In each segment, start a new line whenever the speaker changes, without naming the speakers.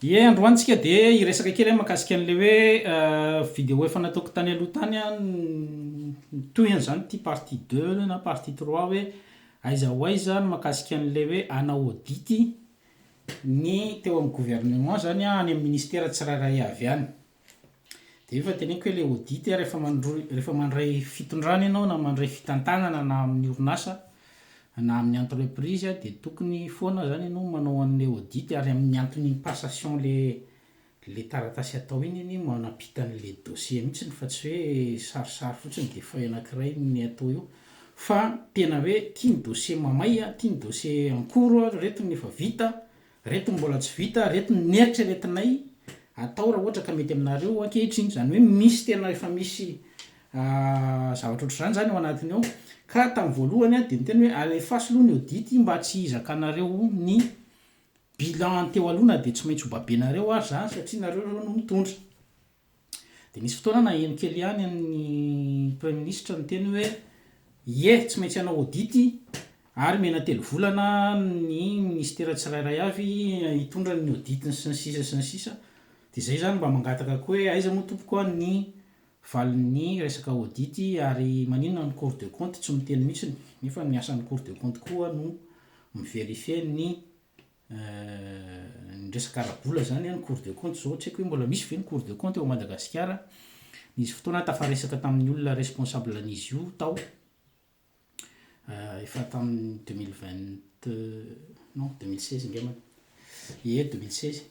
Ie, androany tsika dia hiresaka kely mahakasika an'ilay hoe vidéo efa nataoko tany aloha tany an, mitohy an'izany ity partie deux na partie trois hoe aiza ho aiza ny mahakasika an'ilay hoe hanao audit ny teo amin'ny gouvernement zany an, any amin'ny ministera tsirairay avy any. Dia efa teneniko hoe ilay audit rehefa mandroy rehefa mandray fitondrana ianao na mandray fitantanana na amin'ny orinasa na amin'ny entreprise dia tokony foana zany ianao manao an'ilay audit ary amin'ny anton'iny passation le le taratasy atao iny anie manampita an'ilay dossier mihitsiny fa tsy hoe sarisary fotsiny dia feuille anankiray ny atao eo fa tena hoe ity ny dossier mamay a, ity ny dossier en cours a, reto ny efa vita Reto ny mbola tsy vita, reto ny neritreretinay atao raha ohatra ka mety aminareo ankehitriny. Izany hoe misy tena efa misy zavatra ohatr'izany izany ao anatiny ao. Ka tamin'ny voalohany aho dia niteny hoe alefaso aloha ny audit mba tsy hizakanareo ny bilan teo aloha na dia tsy maintsy ho babenareo ary izany satria nareo izao no mitondra. Dia nisy fotoana naheno kely ihany an'ny Praiminisitra niteny hoe ie, tsy maintsy hanao audit ary omena telo volana ny minisitera tsirairay avy hitondra ny audit-ny sy ny sisa sy ny sisa. Dia izay izany mba mangataka koa hoe aiza moa tompoko an ny valin'ny resaka audit ary maninona ny cour de compte tsy miteny mihitsiny nefa ny asan'ny cour de compte koa no mi-verifier ny Ny resaka ara-bola zany an, ny cour de compte zao tsy haiko hoe mbola misy ve ny cour de compte eo Madagasikara, nisy fotoana aho tafaresaka tamin'ny olona responsable an'izy io tao, efa tamin'ny 2020 non 2016 angambany, ie 2016,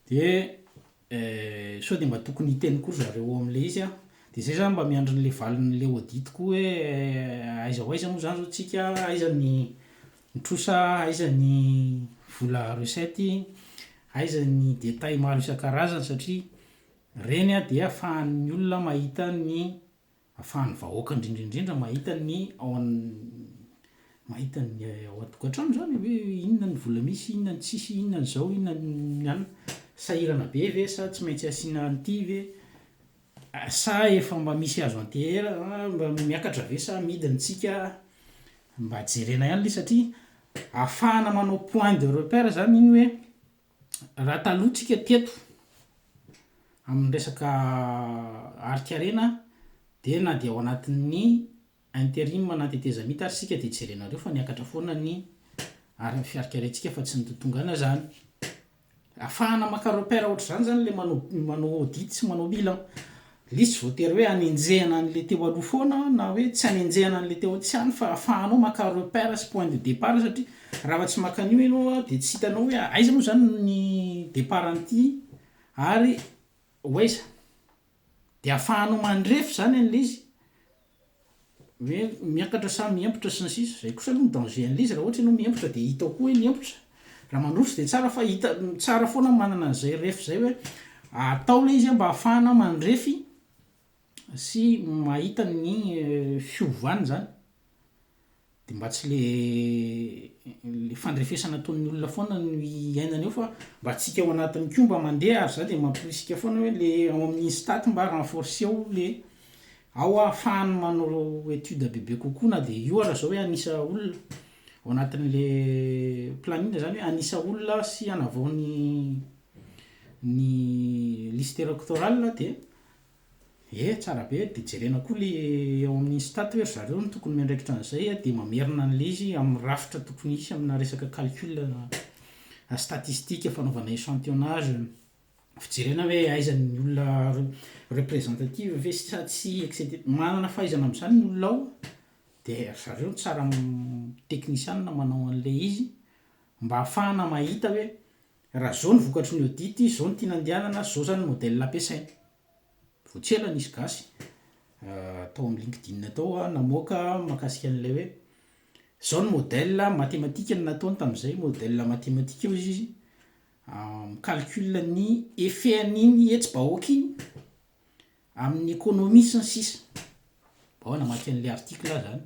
de sao de mba tokony hiteny koa ry zareo ao amin'le izy an, de zay zany mba miandry an'le valin'le audit koa hoe aiza ho aiza moa zany zao tsika, aiza ny Ny trosa, aiza ny vola recette, aiza ny détail maro isan-karazany satria ireny dia afahan'ny olona mahita ny, afahan'ny vahoaka indrindra indrindra mahita ny ao mahita ny ao an-tokantrano izany e, hoe inona ny vola misy, inona ny tsisy, inona ny izao, inona ny anona, sahirana be ve sa tsy maintsy asiana an'ity ve, sa efa mba misy azo anteherana, mba miakatra ve sa midina tsika. Mba jerena ihany le satria ahafahana manao point de repère zany iny hoe raha taloha tsika teto amin'ny resaka arikarena de na dia ao anatin'ny interim na tetezamita ary sika de jerenareo fa niakatra foana ny ary ny fiarikarentsika fa tsy nitotongana zany. Afahana maka repère ohatr'izany zany le manao manao audit sy manao bilan. Le izy tsy voatery hoe hanenjehana an'le teo aloha foana na hoe tsy hanenjehana an'le teo tsy any fa afahanao maka repère sy point de départ satria raha tsy maka an'io ianao de tsy hitanao hoe aiza moa zany ny départ an'ity ary ho aiza. De afahanao mandrefy zany an'le izy hoe miakatra sa miempotra sy ny sisa, zay kosa aloha ny danger an'le izy raha ohatra ianao miempotra de hita ao koa hoe miempotra, raha mandroso de tsara fa hita tsara foana manana an'zay ref zay hoe atao le izy mba ahafahana mandrefy sy mahita ny fiovany zany. De mba tsy le le fandrefesana ataon'ny olona foana no iainana eo fa mba tsika ao anatiny koa mba mandeha ary za de mamporisika foana hoe le ao amin'ny INSTAT mba renforcer-o le ao ahafahany manao étude bebe kokoa na de io ara zao hoe hanisa olona ao anatin'le planning zany hoe hanisa olona sy hanavao ny ny liste électorale de Ie, tsara be, de jerena koa le ao amin'ny INSTAT hoe ry zareo no tokony miandraikitra an'izay de mamerina an'le izy amin'ny rafitra tokony hisy amina resaka calcul statistique, fanaovana échantillonnage, fijerena hoe aiza ny olona représentative ve sa tsia etc. Manana fahaizana amin'izany ny olona ao de ry zareo no tsara teknisianina manao an'le izy mba ahafahana mahita hoe raha zao ny vokatry ny audit, zao no tiana andehanana, zao zany ny modèle ampiasaina. Vao tsy ela nisy gasy tao amin'ny LinkedIn tao namoaka mahakasika an'ilay hoe zao ny modèle mathématique no nataony tamin'izay, modèle mathématique hozy izy, mi-calcul ny effet an'iny hetsi-bahoaka iny amin'ny économie sy ny sisa. Bon namaky an'ilay article aho zany,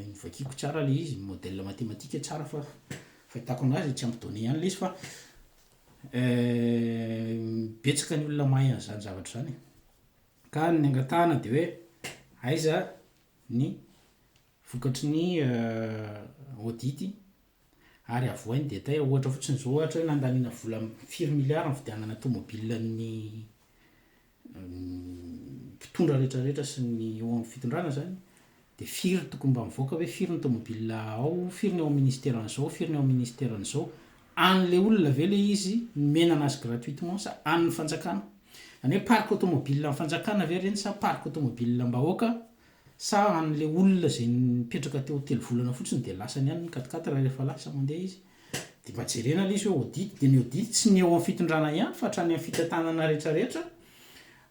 novakiako tsara ilay izy, modèle mathématique tsara fa fahitako anazy tsy ampy données ihany ilay izy fa Betsaka ny olona mahay an'izany zavatra izany e. Ka ny angatahana dia hoe aiza ny vokatry ny audit? Ary avohay ny détail, ohatra fotsiny zao ohatra hoe nandaniana vola firy milliards nividianana tomobile ny mpitondra rehetra rehetra sy ny eo amin'ny fitondrana zany, de firy tokony mba mivoaka hoe firy ny tomobile ao, firy ny ao amin'ny ministeran'izao, firy ny ao amin'ny ministeran'izao, an'le olona ve le izy nomena anazy gratuitement sa an'ny fanjakana? Zany hoe parc automobile an'ny fanjakana ve reny sa parc automobile am-bahoaka Sa an'le olona izay nipetraka teo telo volana fotsiny dia lasany ihany ny quat-quatre rehefa lasa mandeha izy. Dia mba jerena ilay izy hoe audit, dia ny audit tsy ny eo amin'ny fitondrana ihany fa hatrany amin'ny fitantanana rehetra rehetra,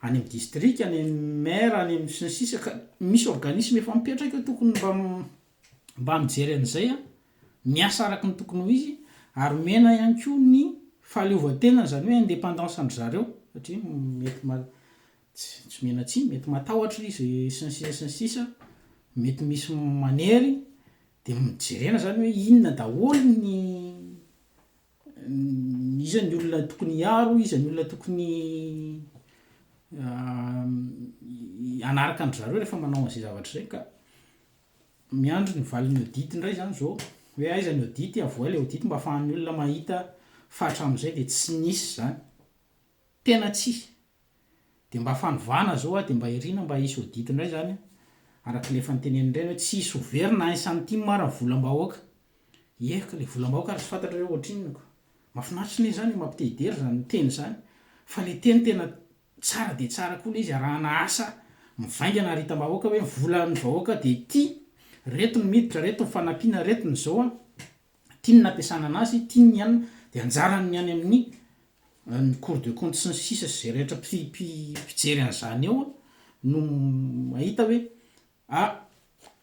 any amin'ny district, any amin'ny maire, any amin'ny sy ny sisa ka misy organisme efa mipetraka eo tokony mba mba mijery an'izay an, miasa araka ny tokony ho izy ary omena ihany koa ny fahaleovantenany izany hoe indépendance an-dry zareo satria mety Tsy tsy omena tsiny, mety matahotra izy sy ny sisa sy ny sisa, mety misy manery, de jerena zany hoe inona daholo ny iza ny olona tokony hiaro, iza ny olona tokony hanaraka an-dry zareo rehefa manao an'izay zavatra izay ka miandry ny valin'ny audit indray zany zao hoe aiza ny audit, avoahy le audit mba ahafahan'ny olona mahita fa hatramin'izay de tsy nisy zany. Tena tsisy. Dia mba fanovana zao a, dia mba irina mba hisy audit indray zany a, araka ilay efa noteneniny ireny hoe tsy hisy ho very na un centime ara ny volam-bahoaka. Ie ka le volam-bahoaka ary tsy fantatra hoe ohatrinona ko. Mahafinaritra anie zany e, mampite hidera zany teny zany, fa le teny tena tsara dia tsara koa le izy arahana asa mivaingana ary hitam-bahoaka hoe ny volan'ny vahoaka dia ity, reto ny miditra, reto ny fanampiana, reto ny zao a, ity ny nampiasana anazy, ity ny anona, dia anjaran'ny any amin'ny ny cour de compte sy ny sisa sy izay rehetra mpijery an'izany eo no mahita hoe ah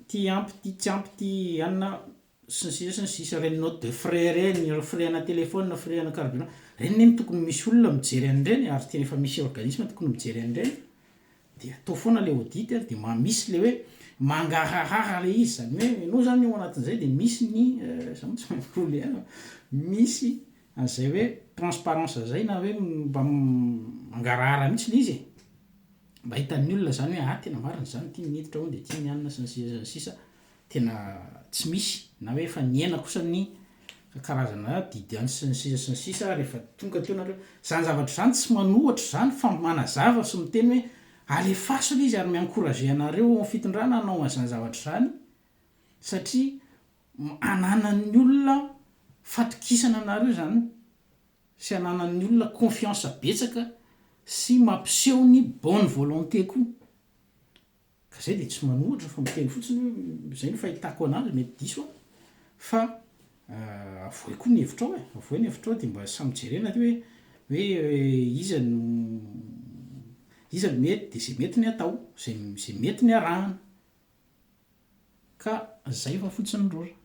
ty ampy ty tsy ampy ty anona sy ny sisa sy ny sisa, ireny note de frais ireny, ireo frais ana téléphone, frais ana carburant, ireny anie no tokony misy olona mijery an'ireny ary tena efa misy organisme tokony mijery an'ireny, dia atao foana ilay audit ary dia mba misy ilay hoe mangarahara ilay izy, izany hoe ianao izany ao anatin'izay dia misy ny, za moa tsy mahay miroule ihany fa misy An'izay hoe transparence zay na hoe mba mangarahara mihitsy le izy e! Mba hitan'ny olona zany hoe ah tena marina zany ity niditra hono de ity nianina sy ny sisa sy ny sisa, tena tsy misy na hoe efa nihena kosa ny karazana didy any sy ny sisa sy ny sisa rehefa tonga teo nareo, zany zavatra zany tsy manohatra zany fa manazava sy miteny hoe alefaso le izy ary mi-encourager anareo ao amin'ny fitondrana hanao an'izany zavatra zany satria Ananan'ny olona fatokisana anareo izany sy ananan'ny olona confiance betsaka sy mampiseho ny bonne volonté koa. Ka zay dia tsy manohitra fa miteny fotsiny hoe zay no fahitako anazy, mety diso aho fa avohay koa ny hevitrao e, avohay ny hevitrao dia mba samy jerena aty hoe hoe iza no iza no mety dia zay mety ny atao, zay zay mety ny arahana. Ka zay fa fotsiny rora.